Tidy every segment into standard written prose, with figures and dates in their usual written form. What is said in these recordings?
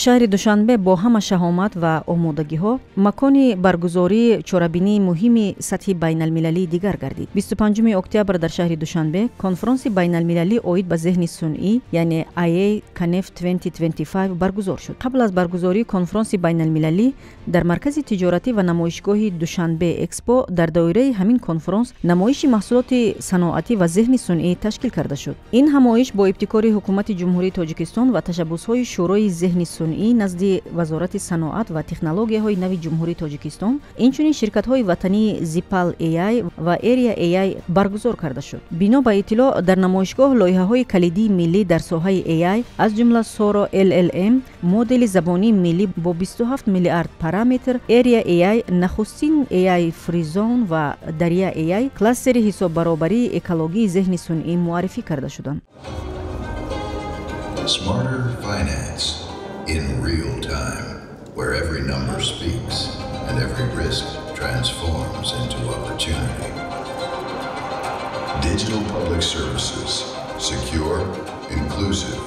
Шаҳри Душанбе бо ҳама шаҳомат ва омодагиҳо макони баргузории чорабинии муҳими сатҳи байналмилалии дигар гардид. 25 октябр дар шаҳри Душанбе конфронси байналмилалӣ оид ба зеҳни сунъӣ, яъне IA Conf 2025 баргузор шуд. Қабл аз баргузории конфронси байналмилалӣ дар маркази тиҷоратӣ ва намоишгоҳи Душанбе Экспо дар доираи ҳамин конфронс намоиши маҳсулоти саноатӣ ва зеҳни сунъӣ ташкил карда шуд. Ин ҳамоиш бо ибтикори Ҳукумати Ҷумҳурии Тоҷикистон ва ташаббусҳои Шӯрои зеҳни сунъӣ назди Вазорати саноат ва технологияҳои нави Ҷумҳурии Тоҷикистон, инчунин ширкатҳои ватании Zipal AI ва Area AI баргузор карда шуд. Бино ба иттилоъ, дар намоишгоҳ лоиҳаҳои калидии миллӣ дар соҳаи AI, аз ҷумла Soro LLM, модели забонии миллӣ бо 27 миллиард параметр, Area AI, нахустин AI Free Zone ва Дарья AI, кластери ҳисоббаробарии экологии зеҳни сунъӣ муаррифӣ карда шуданд. Smarter finance in real time, where every number speaks and every risk transforms into opportunity. Digital public services, secure, inclusive,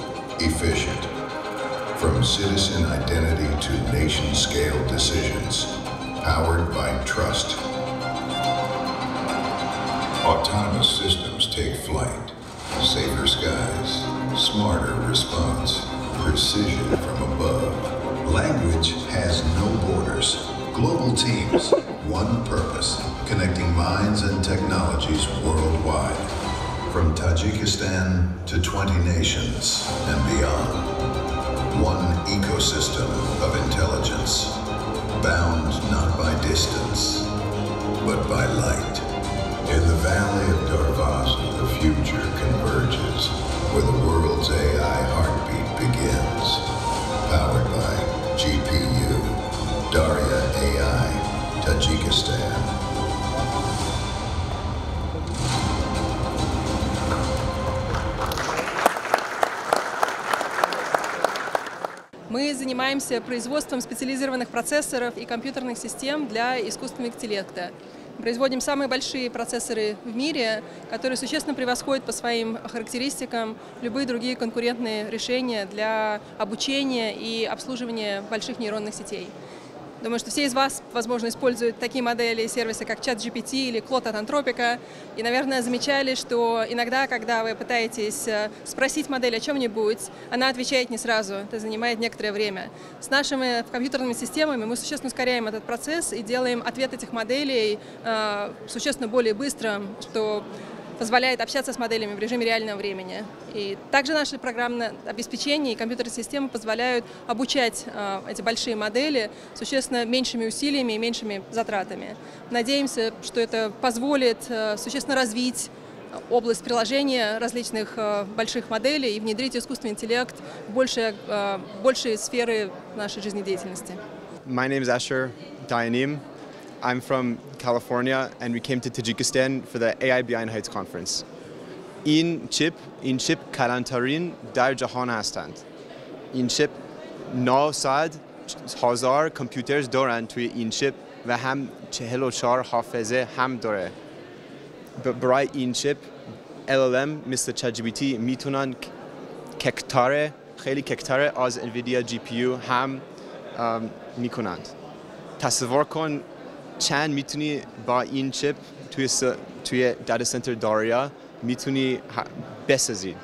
efficient. From citizen identity to nation-scale decisions, powered by trust. Autonomous systems take flight. Safer skies, smarter response, precision from above. Language has no borders. Global teams, one purpose, connecting minds and technologies worldwide. From Tajikistan to 20 nations and beyond. One ecosystem of intelligence, bound not by distance, but by light. In the valley of Darvaza, the future converges, where the world's AI heartbeat begins. Powered by GPU, Daria AI, Tajikistan. Мы занимаемся производством специализированных процессоров и компьютерных систем для искусственного интеллекта. Производим самые большие процессоры в мире, которые существенно превосходят по своим характеристикам любые другие конкурентные решения для обучения и обслуживания больших нейронных сетей. Думаю, что все из вас, возможно, используют такие модели и сервисы, как ChatGPT или Claude от Anthropic, и, наверное, замечали, что иногда, когда вы пытаетесь спросить модель о чем-нибудь, она отвечает не сразу, это занимает некоторое время. С нашими компьютерными системами мы существенно ускоряем этот процесс и делаем ответ этих моделей существенно более быстрым, что позволяет общаться с моделями в режиме реального времени. И также наше программное обеспечение и компьютерные системы позволяют обучать эти большие модели существенно меньшими усилиями и меньшими затратами. Надеемся, что это позволит существенно развить область приложения различных больших моделей и внедрить искусственный интеллект в большие сферы нашей жизнедеятельности. My name is Asher Dayanim. I'm from California, and we came to Tajikistan for the AI Beyond Heights conference. این چیپ کلانترین در جهان هستند. این چیپ 900 هزار computers دارند توی این چیپ و هم 44 حافظه هم داره. برای این چیپ LLM مثل ChatGPT میتونن ککتاره، خیلی ککتاره از NVIDIA GPU هم میکنند. تصور کن چند میتونی با این چیپ توی data center داریا میتونی بسازی.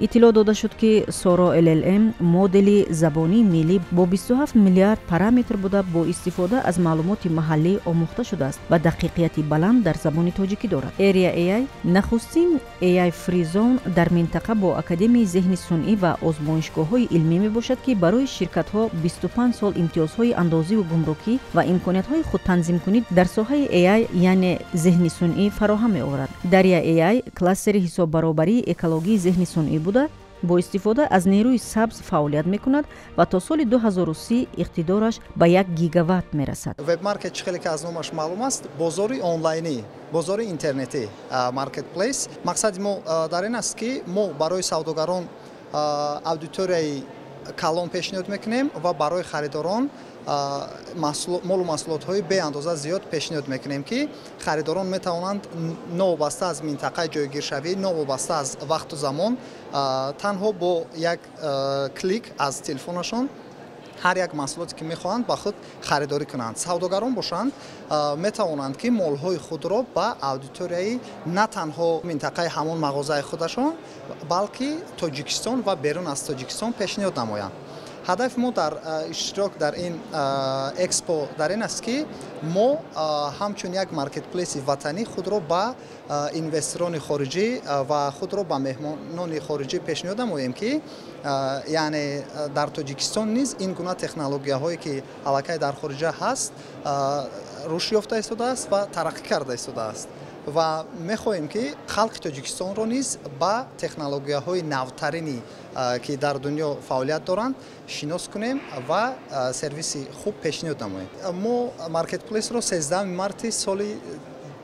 Иттилоъ дода шуд, ки Soro LLM модели забонии миллӣ бо 27 миллиард параметр буда, бо истифода аз маълумоти маҳаллӣ омӯхта шудааст ва дақиқияти баланд дар забони тоҷикӣ дорад. Area AI нахустин AI Free Zone дар минтақа бо Академияи зеҳни сунъӣ ва озмоишгоҳҳои илмӣ мебошад, ки барои ширкатҳо 25 сол имтиёзҳои андозиву гумрукӣ ва имкониятҳои худтанзимкунӣ дар соҳаи AI, яъне зеҳни сунъӣ, фароҳам меоварад. Дарья AI кластери ҳисоббаробарии экологии зеҳни сунъӣ буда, бо истифода аз нерӯи сабз фаъолият мекунад ва то соли 2030 иқтидораш ба 1 гигаватт мерасад. Вебмаркет, чӣ хеле ки аз номаш маълум аст, бозори онлайнӣ, бозори интернетӣ, маркетплейс. Мақсади мо дар ин аст, ки мо барои савдогарон аудиторияи калон пешниҳод мекунем ва барои харидорон молу маҳсулотҳои беандоза зиёд пешниҳод мекунем, ки харидорон метавонанд новобаста аз минтақаи ҷойгиршавӣ, новобаста аз вақту замон, танҳо бо як клик аз телефонашон Ҳар як маҳсулоте ки мехоҳанд, ба худ харидорӣ кунанд. Савдогарон бошанд, метавонанд, ки молҳои худро ба аудиторияи на танҳо минтақаи ҳамон мағозаи худашон, балки Тоҷикистон ва берун аз Тоҷикистон пешниҳод намоянд. Ҳадафи мо дар иштирок дар ин экспо дар ин аст, ки мо ҳамчун як маркетплейси ватанӣ худро ба инвесторони хориҷӣ ва худро ба меҳмонони хориҷӣ пешниҳод намоем, ки яъне дар Тоҷикистон низ ин гуна технологияҳое, ки аллакай дар хориҷа ҳаст, рушд ёфта истодааст ва тараққӣ карда истодааст, ва мехоҳем, ки халқи Тоҷикистонро низ ба технологияҳои навтарини, ки дар дунё фаъолият доранд, шинос кунем ва сервиси хуб пешниҳод намоем. Мо маркетплейсро 13 марти соли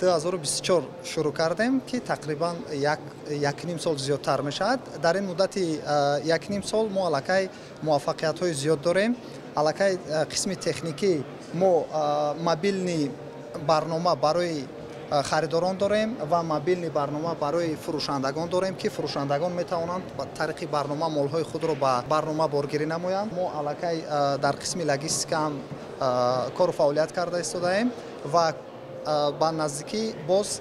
2024 шурӯъ кардем, ки тақрибан 1,5 сол зиёдтар мешавад. Дар ин муддати 1,5 сол мо аллакай муваффақиятҳои зиёд дорем. Аллакай қисми техникӣ мо мобилни барнома барои харидорон дорем ва мобилни барнома барои фурӯшандагон дорем, ки фурӯшандагон метавонанд ба тариқи барнома молҳои худро ба барнома боргирӣ намоянд. Мо аллакай дар қисми логистика ҳам кору фаъолият карда истодаем ва ба наздикӣ боз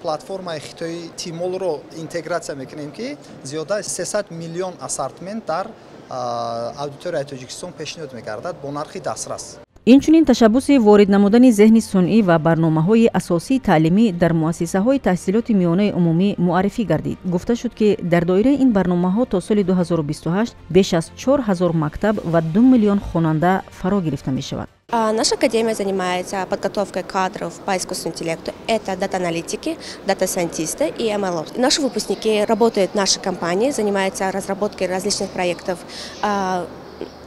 платформаи хитои Тимолро интегратсия мекунем, ки зиёда 300 миллион ассортимент дар аудиторияи Тоҷикистон пешниҳод мегардад бо нархи дастрас. Инчунин ташаббуси ворид намудани зеҳни сунъӣ ва барномаҳои асосии таълимӣ дар муассисаҳои таҳсилоти миёнаи умумӣ муаррифӣ гардид. Гуфта шуд, ки дар доираи ин барномаҳо то соли 2028 беш аз 4000 мактаб ва 2 миллион хонанда фаро гирифта мешавад. Наша академия занимается подготовкой кадров по искусственному интеллекту. Это дата-аналитики, дата-сайентисты и MLOps. Наши выпускники работают в нашей компании, занимаются разработкой различных проектов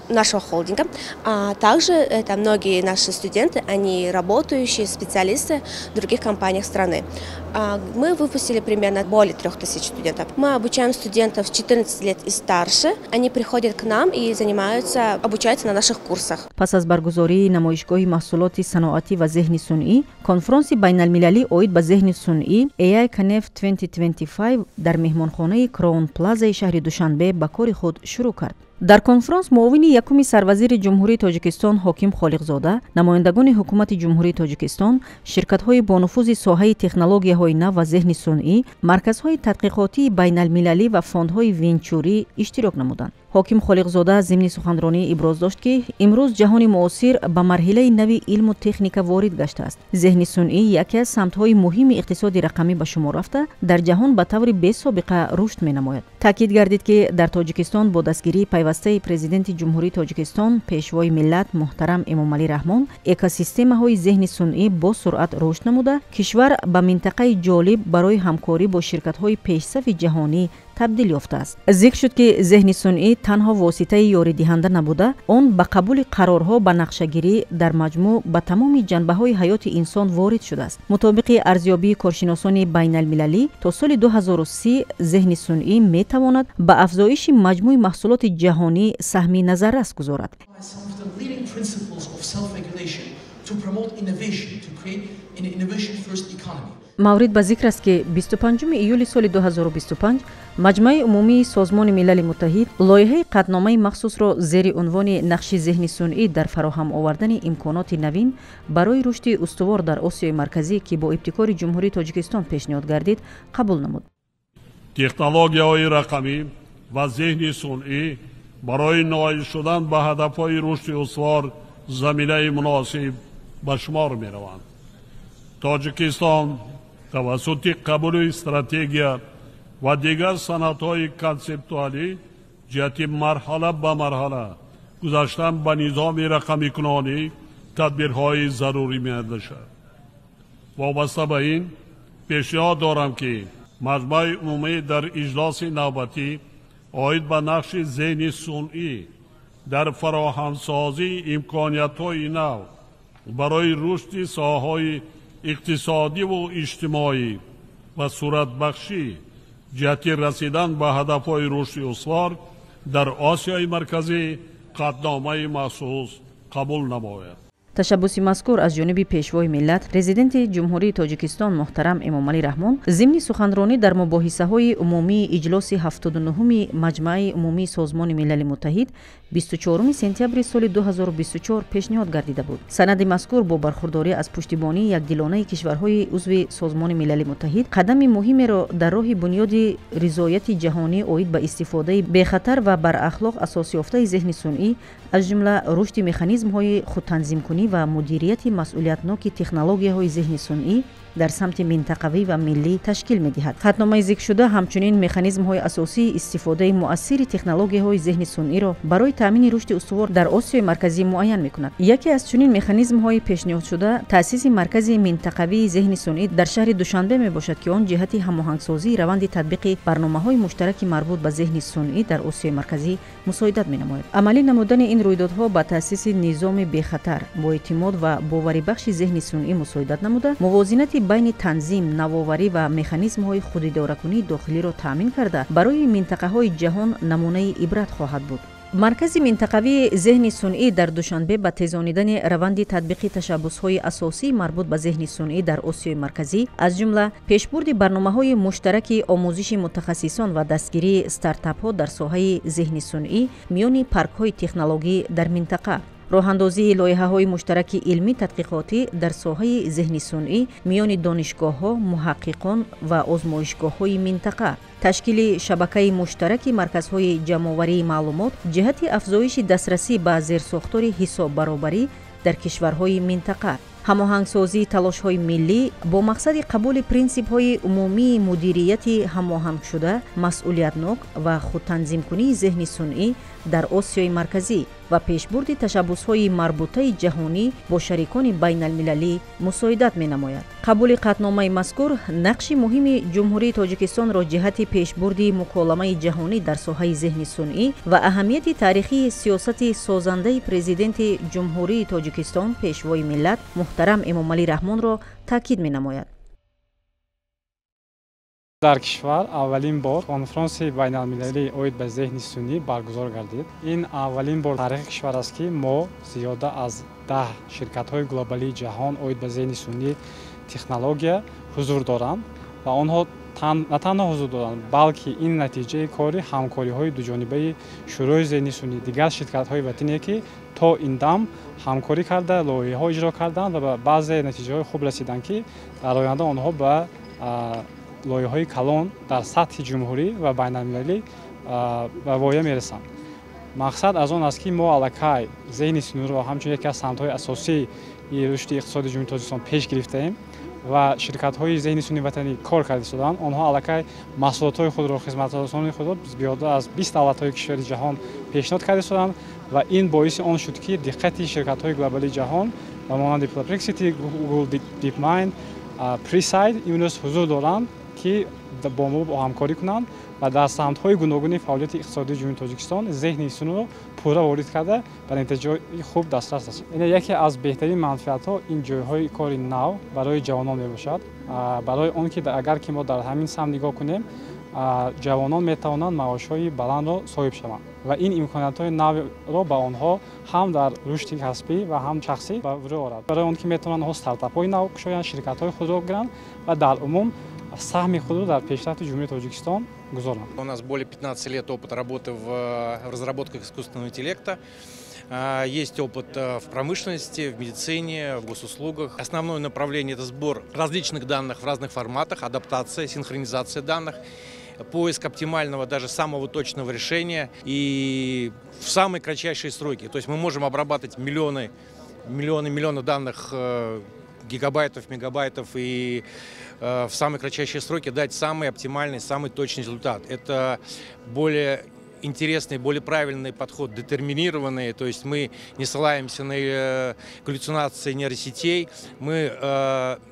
нашего холдинга. А также это многие наши студенты, они работающие специалисты в других компаниях страны. Мы выпустили примерно более 3000 студентов. Мы обучаем студентов 14 лет и старше. Они приходят к нам и занимаются, обучаются на наших курсах. Пас аз баргузории намоишгоҳи маҳсулоти саноатӣ ва зеҳни сунъӣ, конфронси байналмилалӣ оид ба зеҳни сунъӣ AI Conf 2025 дар меҳмонхонаи Кроун Плазаи шаҳри Душанбе ба кори худ шурӯъ кард. Дар конфронс муовини якуми сарвазири Ҷумҳурии Тоҷикистон Ҳоким Холиқзода, намояндагони ҳукумати Ҷумҳурии Тоҷикистон, ширкатҳои бонуфузи соҳаи технологияҳои нав ва зеҳни сунъӣ, марказҳои тадқиқотии байналмилалӣ ва фондҳои венчурӣ иштирок намуданд. Ҳоким Холиқзода зимни суханронӣ иброз дошт, ки имрӯз ҷаҳони муосир ба марҳилаи нави илму техника ворид гаштааст. Зеҳни сунъӣ яке аз самтҳои муҳими иқтисоди рақамӣ ба шумор рафта, дар ҷаҳон ба таври бесобиқа рушд менамояд. Таъкид гардид, ки дар Тоҷикистон бо дастгирии пайвастаи Президенти Ҷумҳурии Тоҷикистон, Пешвои миллат муҳтарам Эмомалӣ Раҳмон, экосистемаҳои зеҳни сунъӣ бо суръат рушд намуда, кишвар ба минтақаи ҷолиб барои ҳамкорӣ бо ширкатҳои пешсафи ҷаҳонӣ табдил ёфтааст. Зикр шуд, ки зеҳни сунъӣ танҳо воситаи ёридиҳанда набуда, он ба қабули қарорҳо, ба нақшагирӣ, дар маҷмӯъ ба тамоми ҷанбаҳои ҳаёти инсон ворид шудааст. Мутобиқи арзёбии коршиносони байналмилалӣ, то соли 2030 зеҳни сунъӣ метавонад ба афзоиши маҷмӯи маҳсулоти ҷаҳонӣ саҳми назаррас гузорад. Маврид ба зикр аст, ки 25 июли соли 2025 Маҷмаи умумии Созмони Милали Муттаҳид лоиҳаи қатъномаи махсусро зери унвони «Нақши зеҳни сунъӣ дар фароҳам овардани имконоти навин барои рушди устувор дар Осиёи Марказӣ», ки бо ибтикори Ҷумҳурии Тоҷикистон пешниҳод гардид, қабул намуд. Технологияҳои рақамӣ ва зеҳни сунъӣ барои ноил шудан ба ҳадафҳои рушди устувор заминаи муносиб ба шумор мераванд. Тоҷикистон тавассути қабули стратегия ва дигар санадҳои консептуалӣ ҷиҳати марҳала ба марҳала гузаштан ба низоми рақамикунонӣ тадбирҳои зарурӣ меандешад. Вобаста ба ин пешниҳод дорам, ки Маҷмаи умумӣ дар иҷлоси навбатӣ оид ба нақши зеҳни сунъӣ дар фароҳамсозии имкониятҳои нав барои рушди соҳаҳои иқтисодиву иҷтимоӣ ва суратбахшӣ ҷиҳати расидан ба ҳадафҳои рушди устувор дар Осиёи Марказӣ қатъномаи махсус қабул намояд. Ташаббуси мазкур аз ҷониби Пешвои миллат, Президенти Ҷумҳурии Тоҷикистон муҳтарам Эмомалӣ Раҳмон зимни суханронӣ дар мубоҳисаҳои умумии иҷлоси 79-уми Маҷмааи умумии Созмони Милали Муттаҳид 24 сентябри соли 2024 пешниҳод гардида буд. Санади мазкур бо бархурдорӣ аз пуштибонии якдилонаи кишварҳои узви Созмони Милали Муттаҳид қадами муҳимеро дар роҳи бунёди ризояти ҷаҳонӣ оид ба истифодаи бехатар ва барахлоқ асосёфтаи зеҳни сунъӣ, аз ҷумла рушди механизмҳои худтанзимкунӣ ва мудирияти масъулиятноки технологияҳои зеҳни сунъӣ дар самти минтақавӣ ва миллӣ ташкил медиҳад. Қатъномаи зикршуда ҳамчунин механизмҳои асосии истифодаи муассири технологияҳои зеҳни сунъиро барои таъмини рушди устувор дар Осиёи Марказӣ муайян мекунад. Яке аз чунин механизмҳои пешниҳодшуда таъсиси маркази минтақавии зеҳни сунъӣ дар шаҳри Душанбе мебошад, ки он ҷиҳати ҳамоҳангсозии раванди татбиқи барномаҳои муштараки марбут ба зеҳни сунъӣ дар Осиёи Марказӣ мусоидат менамояд. Амалӣ намудани ин рӯйдодҳо ба таъсиси низоми бехатар, боэътимод ва боварибахши зеҳни сунъӣ мусоидат намуда, мувозинати байни танзим, навоварӣ ва механизмҳои худидоракунии дохилиро таъмин карда, барои минтақаҳои ҷаҳон намунаи ибрат хоҳад буд. Маркази минтақавии зеҳни сунъӣ дар Душанбе ба тезонидани раванди татбиқи ташаббусҳои асосии марбут ба зеҳни сунъӣ дар Осиёи Марказӣ, аз ҷумла пешбурди барномаҳои муштараки омӯзиши мутахассисон ва дастгирии стартапҳо дар соҳаи зеҳни сунъӣ миёни паркҳои технологӣ дар минтақа, роҳандозии лоиҳаҳои муштараки илмӣ тадқиқотӣ дар соҳаи зеҳни сунъӣ миёни донишгоҳҳо, муҳаққиқон ва озмоишгоҳҳои минтақа, ташкили шабакаи муштараки марказҳои ҷамъоварии маълумот ҷиҳати афзоиши дастрасӣ ба зерсохтори ҳисоббаробарӣ дар кишварҳои минтақа, ҳамоҳангсозии талошҳои миллӣ бо мақсади қабули принсипҳои умумии мудирияти ҳамоҳангшуда, масъулиятнок ва худтанзимкунии зеҳни сунъӣ дар Осиёи Марказӣ ва пешбурди ташаббусҳои марбутаи ҷаҳонӣ бо шарикони байналмилалӣ мусоидат менамояд. Қабули қатъномаи мазкур нақши муҳими Ҷумҳурии Тоҷикистонро ҷиҳати пешбурди муколамаи ҷаҳонӣ дар соҳаи зеҳни сунъӣ ва аҳамияти таърихии сиёсати созандаи Президенти Ҷумҳурии Тоҷикистон, Пешвои миллат муҳтарам Эмомалӣ Раҳмонро таъкид менамояд. Дар кишвар аввалин бор конфронси байналмилалӣ оид ба зеҳни сунъӣ баргузор гардид. Ин аввалин бор таърихи кишвар аст, ки мо зиёда аз 10 ширкатҳои глобалии ҷаҳон оид ба зеҳни сунъӣ технология ҳузур доранд ва онҳо на танҳо ҳузур доранд, балки ин натиҷаи кори ҳамкориҳои дуҷонибаи Шӯрои зеҳни сунъӣ, дигар ширкатҳои ватание, ки то ин дам ҳамкорӣ карда, лоиҳаҳо иҷро карданд ва ба баъзе натиҷаҳои хуб расиданд, ки дар оянда онҳо ба лоиҳаҳои калон дар сатҳи ҷумҳурӣ ва байналмилалӣ ба воя мерасанд. Мақсад аз он аст, ки мо аллакай зеҳни сунъиро ҳамчун яке аз самтҳои асосии рушди иқтисоди Ҷумҳурии Тоҷикистон пеш гирифтаем ва ширкатҳои зеҳни сунъии ватанӣ кор карда истоданд. Онҳо аллакай маҳсулотҳои худро, хизматрасонии худро зиёда аз 20 давлатҳои кишвари ҷаҳон пешниҳод карда истоданд ва ин боиси он шуд, ки диққати ширкатҳои глобалии ҷаҳон ба монанди Perplexity, Google DeepMind, Presight имрӯз ҳузур доранд, ки бо мо ҳамкорӣ кунанд ва дар самтҳои гуногуни фаъолияти иқтисодии Ҷумҳурии Тоҷикистон зеҳни сунъиро пурра ворид карда ба натиҷаҳои хуб дастрас расанд. Яке аз беҳтарин манфиатҳо ин ҷойҳои кори нав барои ҷавонон мебошад. Барои он ки агар ки мо дар ҳамин самт нигоҳ кунем, ҷавонон метавонанд маошҳои баландро соҳиб шаванд ва ин имкониятҳои навро ба онҳо ҳам дар рушди касбӣ ва ҳам шахсӣ ба вуҷуд орад. Барои он ки метавонанд онҳо стартапҳои нав кушоянд, ширкатҳои худро гиранд ва дар умум саҳми худро дар пешрафти Ҷумҳурии Тоҷикистон гузоранд. У нас более 15 лет опыт работы в разработках искусственного интеллекта. Есть опыт в промышленности, в медицине, в госуслугах. Основное направление – это сбор различных данных в разных форматах, адаптация, синхронизация данных, поиск оптимального, даже самого точного решения и в самые кратчайшие сроки. То есть мы можем обрабатывать миллионы, миллионы, миллионы данных, гигабайтов, мегабайтов и в самые кратчайшие сроки дать самый оптимальный, самый точный результат. Это более интересный, более правильный подход, детерминированный, то есть мы не ссылаемся на галлюцинации нейросетей, мы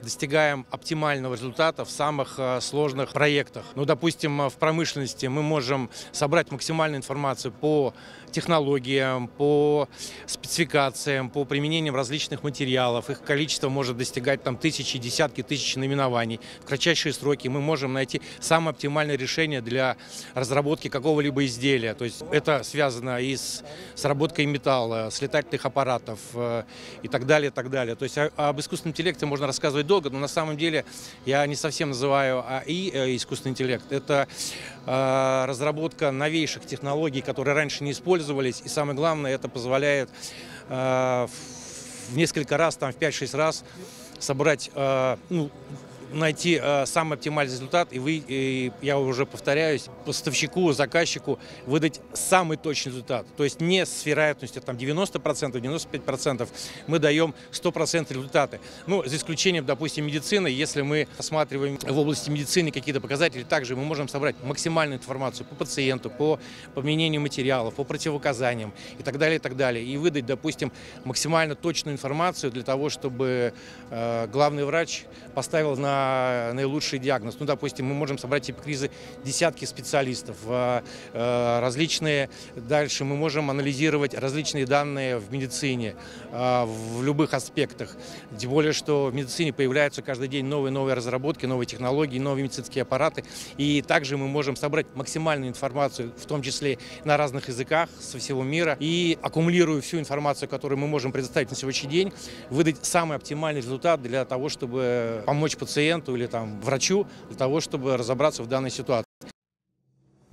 достигаем оптимального результата в самых сложных проектах. Ну, допустим, в промышленности мы можем собрать максимальную информацию по технологии, технологиям, по спецификациям, по применениям различных материалов. Их количество может достигать там тысячи, десятки тысяч наименований. В кратчайшие сроки мы можем найти самое оптимальное решение для разработки какого-либо изделия. То есть это связано и с разработкой металла, с летательных аппаратов и так далее, и так далее. То есть об искусственном интеллекте можно рассказывать долго, но на самом деле я не совсем называю АИ искусственный интеллект. Это разработка новейших технологий, которые раньше не использовались. И самое главное, это позволяет в несколько раз, там, в 5-6 раз собрать, найти самый оптимальный результат, и я уже повторяюсь, поставщику, заказчику выдать самый точный результат. То есть не с вероятностью там, 90%, 95%, мы даем 100% результаты. Ну, за исключением, допустим, медицины, если мы рассматриваем в области медицины какие-то показатели, также мы можем собрать максимальную информацию по пациенту, по применению материалов, по противопоказаниям и так далее, и так далее. И выдать, допустим, максимально точную информацию для того, чтобы главный врач поставил на наилучший диагноз. Ну, допустим, мы можем собрать эпикризы десятки специалистов, различные. Дальше мы можем анализировать различные данные в медицине, в любых аспектах. Тем более, что в медицине появляются каждый день новые-новые разработки, новые технологии, новые медицинские аппараты. И также мы можем собрать максимальную информацию, в том числе на разных языках со всего мира, и, аккумулируя всю информацию, которую мы можем предоставить на сегодняшний день, выдать самый оптимальный результат для того, чтобы помочь пациенту или там, врачу для того, чтобы разобраться в данной ситуации.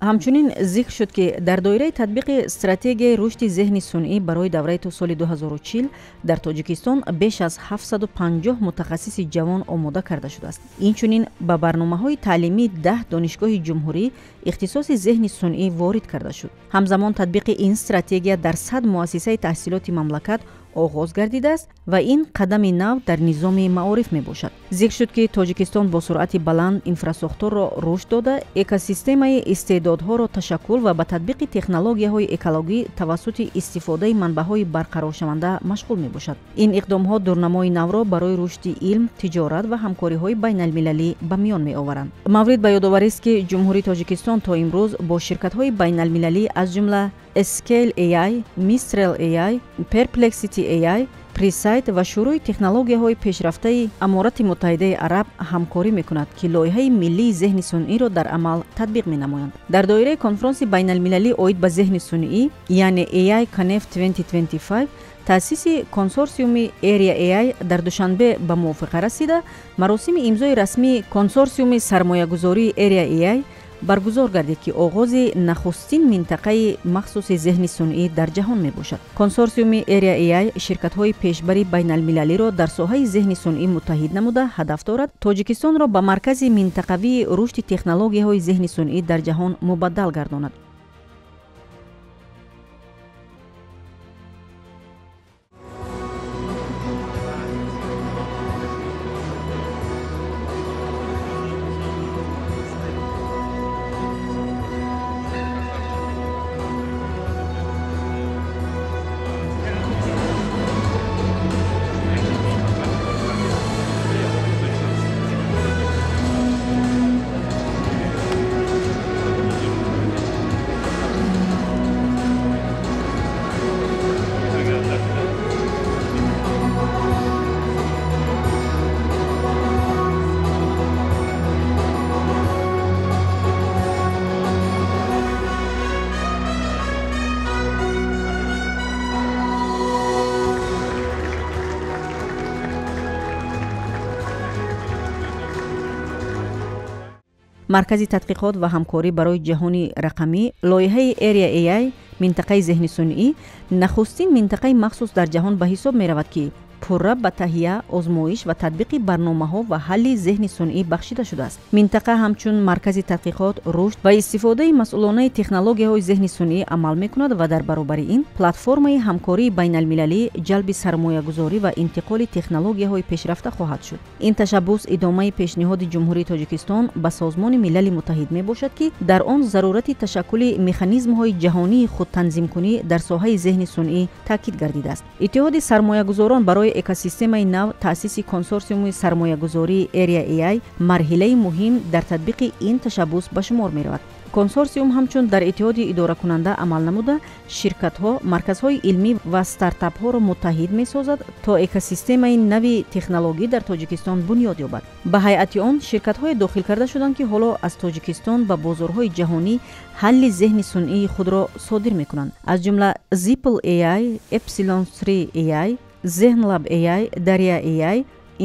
Ҳамчунин зикр шуд, ки дар доираи татбиқи стратегияи рушди зеҳни сунъӣ барои давраи то соли 2040 дар Тоҷикистон беш аз 750 мутахассиси ҷавон омода карда шудааст. Инчунин ба барномаҳои таълимии 10 донишгоҳи ҷумҳурӣ ихтисоси зеҳни сунъӣ ворид карда шуд. Ҳамзамон татбиқи ин стратегия дар 100 муассисаи таҳсилоти мамлакат оғоз гардидааст ва ин қадами нав дар низоми маориф мебошад. Зикр шуд, ки Тоҷикистон бо суръати баланд инфрасохторро рушд дода, экосистемаи истеъдодҳоро ташаккул ва ба татбиқи технологияҳои экологӣ тавассути истифодаи манбаъҳои барқароршаванда машғул мебошад. Ин иқдомҳо дурнамои навро барои рушди илм, тиҷорат ва ҳамкориҳои байналмилалӣ ба миён меоваранд. Маврид ба ёдоварист, ки Ҷумҳурии Тоҷикистон то имрӯз бо ширкатҳои байналмилалӣ аз ҷумла Scale AI, Mistral AI, Perplexity AI, Presight ва шӯрои технологияҳои пешрафтаи Аморати Муттаҳидаи Араб ҳамкорӣ мекунад, ки лоиҳаи миллии зеҳни сунъиро дар амал татбиқ менамоянд. Дар доираи конфронси байналмилалӣ оид ба зеҳни сунъӣ, яъне AI Conf 2025, таъсиси консорсиуми Area AI дар Душанбе ба мувофиқа расида, маросими имзои расмии консорсиуми сармоягузории Area AI баргузор гардид, ки оғози нахустин минтақаи махсуси зеҳни сунъӣ дар ҷаҳон мебошад. Консорсиуми Area AI ширкатҳои пешбари байналмилалиро дар соҳаи зеҳни сунъӣ муттаҳид намуда, ҳадаф дорад Тоҷикистонро ба маркази минтақавии рушди технологияҳои зеҳни сунъӣ дар ҷаҳон мубаддал гардонад. Маркази тадқиқот ва ҳамкорӣ барои ҷаҳони рақамӣ лоиҳаи Area AI минтақаи зеҳни сунъӣ нахустин минтақаи махсус дар ҷаҳон ба ҳисоб меравад, ки пурра ба таҳия, озмоиш ва татбиқи барномаҳо ва ҳалли зеҳни сунъӣ бахшида шудааст. Минтақа ҳамчун маркази тадқиқот, рушд ва истифодаи масъулонаи технологияҳои зеҳни сунъӣ амал мекунад ва дар баробари ин платформаи ҳамкории байналмилалӣ, ҷалби сармоягузорӣ ва интиқоли технологияҳои пешрафта хоҳад шуд. Ин ташаббус идомаи пешниҳоди Ҷумҳурии Тоҷикистон ба Созмони Милали Муттаҳид мебошад, ки дар он зарурати ташаккули механизмҳои ҷаҳонии худтанзимкунӣ дар соҳаи зеҳни сунъӣ таъкид гардидааст. Иттиҳоди сармоягузорон барои экосистемаи нав таъсиси консорсиуми сармоягузории Area AI марҳилаи муҳим дар татбиқи ин ташаббус ба шумор меравад. Консорсиум ҳамчун дар иттиҳоди идоракунанда амал намуда, ширкатҳо, марказҳои илмӣ ва стартапҳоро муттаҳид месозад, то экосистемаи нави технологӣ дар Тоҷикистон бунёд ёбад. Ба ҳайати он ширкатҳое дохил карда шуданд, ки ҳоло аз Тоҷикистон ба бозорҳои ҷаҳонӣ ҳалли зеҳни сунъии худро содир мекунанд, аз ҷумла Zipl AI, Epsilon 3 AI, Zehnlab AI, Дарья AI.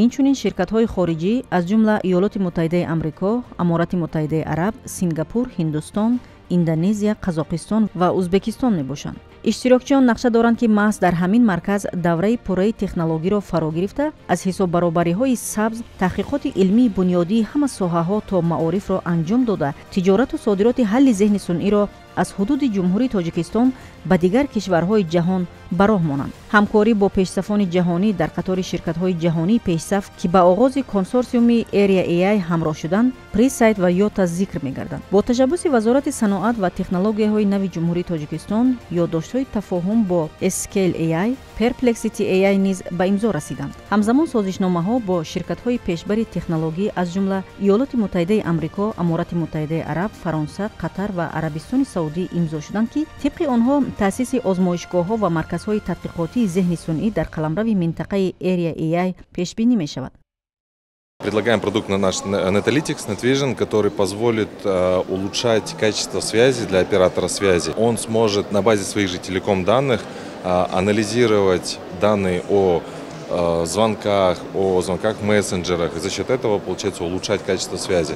Инчунин ширкатҳои хориҷӣ, аз ҷумла Иёлоти Муттаҳидаи Амрико, Аморати Муттаҳидаи Араб, Сингапур, Ҳиндустон, Индонезия, Қазоқистон ва Узбекистон мебошанд. Иштирокчиён нақша доранд, ки маҳз дар ҳамин марказ давраи пурраи технологиро фаро гирифта, аз ҳисоббаробариҳои сабз, таҳқиқоти илмии бунёдии ҳама соҳаҳо то маорифро анҷом дода, тиҷорату содироти ҳалли зеҳни сунъиро аз ҳудуди Ҷумҳурии Тоҷикистон ба дигар кишварҳои ҷаҳон ба роҳ монанд. Ҳамкорӣ бо пешсафони ҷаҳонӣ дар қатори ширкатҳои ҷаҳонии пешсаф, ки ба оғози консорсиуми Area AI ҳамроҳ шуданд, Пресайт ва Йота зикр мегарданд. Бо ташаббуси Вазорати саноат ва технологияҳои нави Ҷумҳурии Тоҷикистон ёддоштҳои тафоҳум бо Scale AI, Perplexity AI низ ба имзо расиданд. Ҳамзамон созишномаҳо бо ширкатҳои пешбари технологӣ, аз ҷумла Иёлоти Муттаҳидаи Амрико, Аморати Муттаҳидаи Араб, Фаронса, Қатар ва Арабистони Саудӣ имзо шуданд, ки тибқи онҳо таъсиси озмоишгоҳҳо ва марказҳои тадқиқотии зеҳни сунъӣ дар қаламрави минтақаи Area AI пешбинӣ мешавад. Предлагаем продукт на наш Netalytics, NetVision, который позволит улучшать качество связи для оператора связи. Он сможет на базе своих же телеком данных анализировать данные о звонках в мессенджерах, и за счет этого, получается, улучшать качество связи.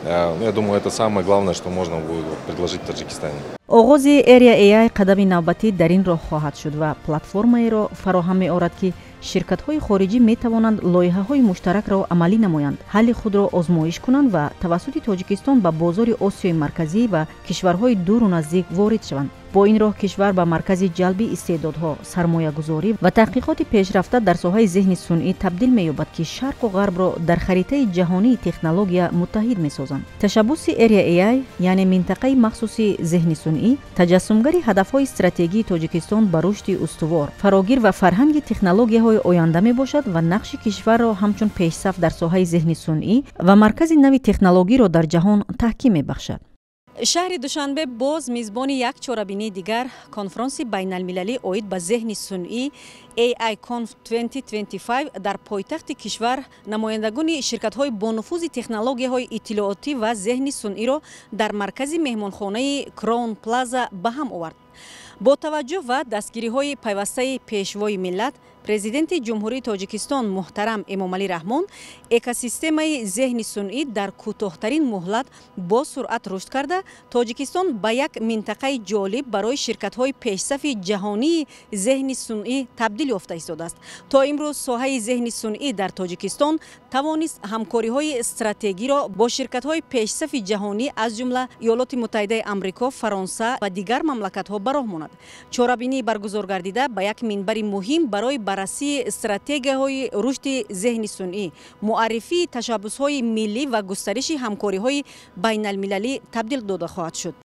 Ну, я думаю, это самое главное, что можно будет предложить в Таджикистане. Оғози Area AI қадами навбатӣ дар ин роҳ хоҳад шуд ва платформаеро фароҳам меорад, ки ширкатҳои хориҷӣ метавонанд лоиҳаҳои муштаракро амалӣ намоянд, ҳалли худро озмоиш кунанд ва тавассути Тоҷикистон ба бозори Осиёи Марказӣ ва кишварҳои дуру наздик ворид шаванд. Бо ин роҳ кишвар ба маркази ҷалби истеъдодҳо, сармоягузорӣ ва таҳқиқоти пешрафта дар соҳаи зеҳни сунъӣ табдил меёбад, ки Шарқу Ғарбро дар харитаи ҷаҳонии технология муттаҳид месозанд. Ташаббуси Area AI, яъне минтақаи махсуси зеҳни сунъӣ, таҷассумгари ҳадафҳои стратегии Тоҷикистон ба рушди устувор, фарогир ва фарҳанги технологияҳои оянда мебошад ва нақши кишварро ҳамчун пешсаф дар соҳаи зеҳни сунъӣ ва маркази нави технологиро дар ҷаҳон таҳким мебахшад. Шаҳри Душанбе боз мизбони як чорабинии дигар, конфронси байналмилалӣ оид ба зеҳни сунъӣ AI Conf 2025. Дар пойтахти кишвар намояндагони ширкатҳои бонуфузи технологияҳои иттилоотӣ ва зеҳни сунъиро дар маркази меҳмонхонаи Crown Plaza ба ҳам овард. Бо таваҷҷӯҳ ва дастгириҳои пайвастаи Пешвои миллат, Президенти Ҷумҳурии Тоҷикистон муҳтарам Эмомалӣ Раҳмон, экосистемаи зеҳни сунъӣ дар кӯтоҳтарин муҳлат бо суръат рушд карда, Тоҷикистон ба як минтақаи ҷолиб барои ширкатҳои пешсафи ҷаҳонии зеҳни сунъӣ табдил ёфта истодааст. То имрӯз соҳаи зеҳни сунъӣ дар Тоҷикистон тавонист ҳамкориҳои стратегиро бо ширкатҳои пешсафи ҷаҳонӣ, аз ҷумла Иёлоти Муттаҳидаи Амрико, Фаронса ва дигар мамлакатҳо ба роҳ монад. Чорабинии баргузор гардида ба як минбари муҳим барои баррасии стратегияҳои рушди зеҳни сунъӣ, муаррифии ташаббусҳои миллӣ ва густариши ҳамкориҳои байналмилалӣ табдил дода хоҳад шуд.